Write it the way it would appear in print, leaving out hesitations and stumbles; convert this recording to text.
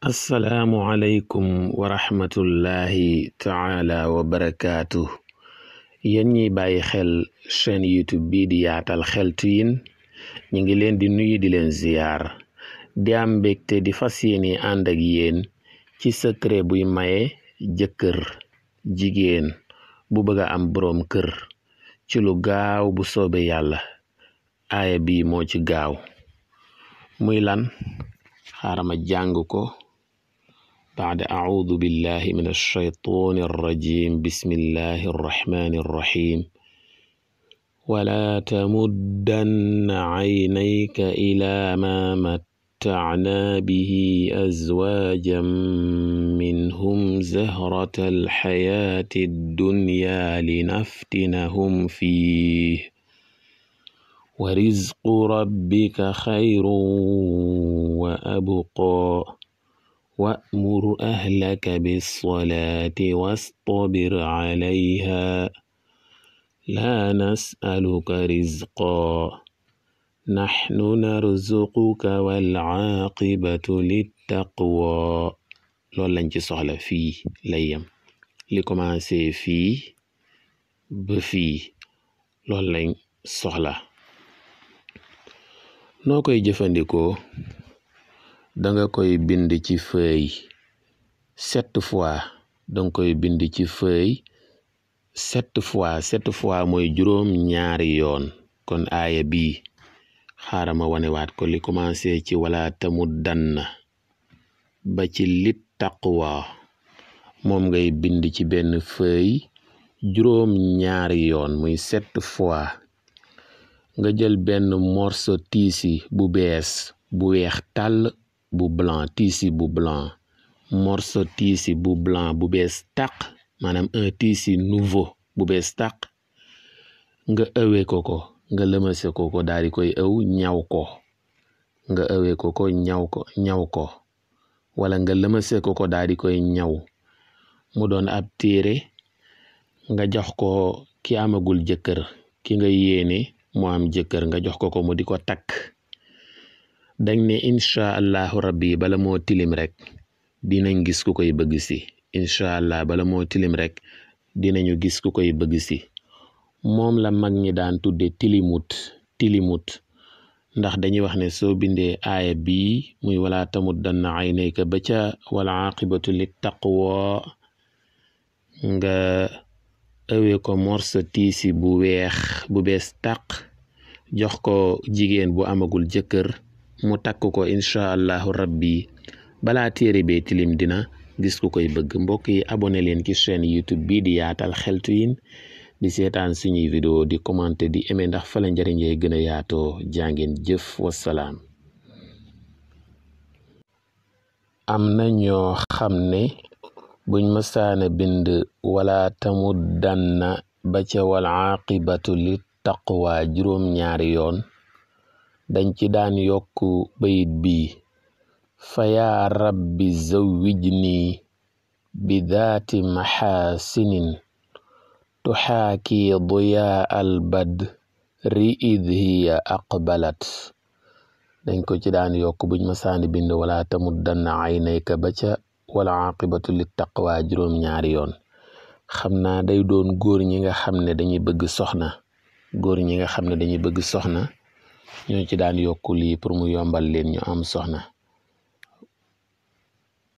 assalaamu aleykum wa rahmatullahi taala wa barakaatu. yéen ñiy bàyyi xel chaîne YouTube bii di yaatal xeltu yin ñu ngi leen di nuyu di leen ziyaar di am mbégte di fas yéene ànd ak yéen ci secret buy maye jëkkër jigéen bu bëgg a am boroom kër ci lu gaaw bu soobe yàlla. aaya bii moo ci gaaw muy lan xaaral ma jàng ko. بعد أعوذ بالله من الشيطان الرجيم بسم الله الرحمن الرحيم ولا تمدن عينيك إلى ما متعنا به أزواجا منهم زهرة الحياة الدنيا لنفتنهم فيه ورزق ربك خير وأبقى وأمر أهلك بالصلاة واصطبر عليها لا نسألك رزقا نحن نرزقك والعاقبة للتقوى. loolu lañ ci soxla fii lay yem li commencé fii ba fii loolu lañ soxla. noo koy jëfandikoo danga koy bind ci feuille 7 fois danga koy bind ci feuille 7 fois mooy juróom ñaari yoon. kon aaya bii xaaral ma wanewaat ko li commencé ci wala tamuddanna ba ci lit taqwa moom ngay bind ci benn feuille juróom ñaari yoon muy 7 fois. nga jël benn morceau tiisi bu bees bu weex tàll bu blanc tissu bu blanc morceau tissu bu blanc bu bees tàq maanaam un tissu nouveau bu bees tàq nga ëwee ko nga lëmase ko daal di koy ëw ñaw ko nga ëwee ko ñaw ko wala nga lëmase ko daal di koy ñaw mu doon ab téere nga jox ko ki amagul jëkkër ki nga yéene mu am jëkkër nga jox ko mu di ko takk. dañ ne incha allahu rabbi bala moo tilim rek dinañ gis ku koy bëgg si. incha allah bala moo tilim rek dinañu gis ku koy bëgg si. moom la mag ñi daan tudde tilimut ndax dañuy wax ne soo bindee aaya bii muy wala tamuddanna aynayka ba ca wal aqibatu lit taqwa nga ëwee ko morso tiisi bu weex bu bees tàq jox ko jigéen bu amagul jëkkër mu takk ko incha allahu rabbi balaa téere bee tilim dina gis ku koy bëgg. mbokk yi abonné leen ci chaîne YouTube bii di yaatal xeltu yin di seetaan suñuy vidéo di commenter di aimer ndax fa la njëriñ yee gën a yaatoo. jàngeen jëf wasalaam. am na ñoo xam ne buñ mësaana bind wala tamuddanna ba ca wal aqibatu lit taqwa juróom ñaari yoon dañ ci daan yokk bayit bi fa yaa rabbi zawwijni bi daati maxaasinin tuxaaki diyaa al badri id hiya aqbalat. dañ ko ci daan yokk buñ masaani bind wala tamuddanna aynayka ba ca wala aqibatu lit taqwa juróom ñaari yoon. xam naa day doon góor ñi nga xam ne dañuy bëgg soxna ñoo ci daan yokku lii pour mu yombal leen ñu am soxna.